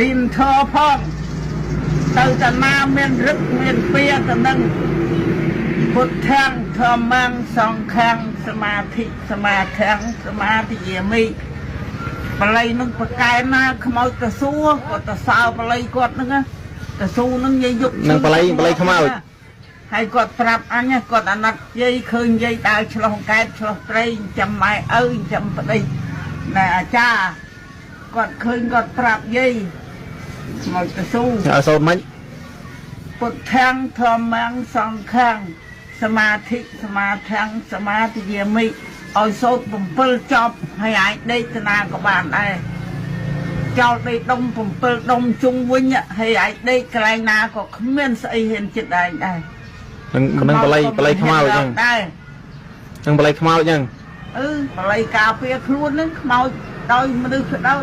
រៀនធម៌ផងទៅតាណាមានរឹកមានពៀទៅនឹងពុទ្ធាំធម្មំសង្ឃំសមាធិសមាធំសមាធិយាមិបល័យនឹងប្រកែណាខ្មោចទៅសួរគាត់ទៅសើបល័យគាត់ហ្នឹងណាទៅសួរហ្នឹងយាយយុក នឹងបល័យបល័យខ្មោច ហើយគាត់ប្រាប់អញណាគាត់អាណិតយាយឃើញយាយដើរឆ្លោះកែបឆ្លោះត្រីចិញ្ចឹមម៉ែឪចិញ្ចឹមប្តីណែអាចារ្យគាត់ឃើញគាត់ប្រាប់យាយខ្មោចទៅសួរ ឲ្យសូត្រមិន ពុទ្ធាំធម្មំសង្ឃំសមាធិសមាធំសមាធិយាមិឲ្យសូត្រ7ចប់ហើយអាចដេកតាណាក៏បានដែរចោលដេកដុំ7ដុំជុំវិញហើយអាចដេកកន្លែងណាក៏គ្មានស្អីហ៊ានចិត្តដែរដែរ នឹងនឹងបល័យបល័យខ្មោចហ្នឹង ដែរ នឹងបល័យខ្មោចហ្នឹង អឺបល័យការពារខ្លួនហ្នឹងខ្មោចដោយមនុស្សក៏ដោយ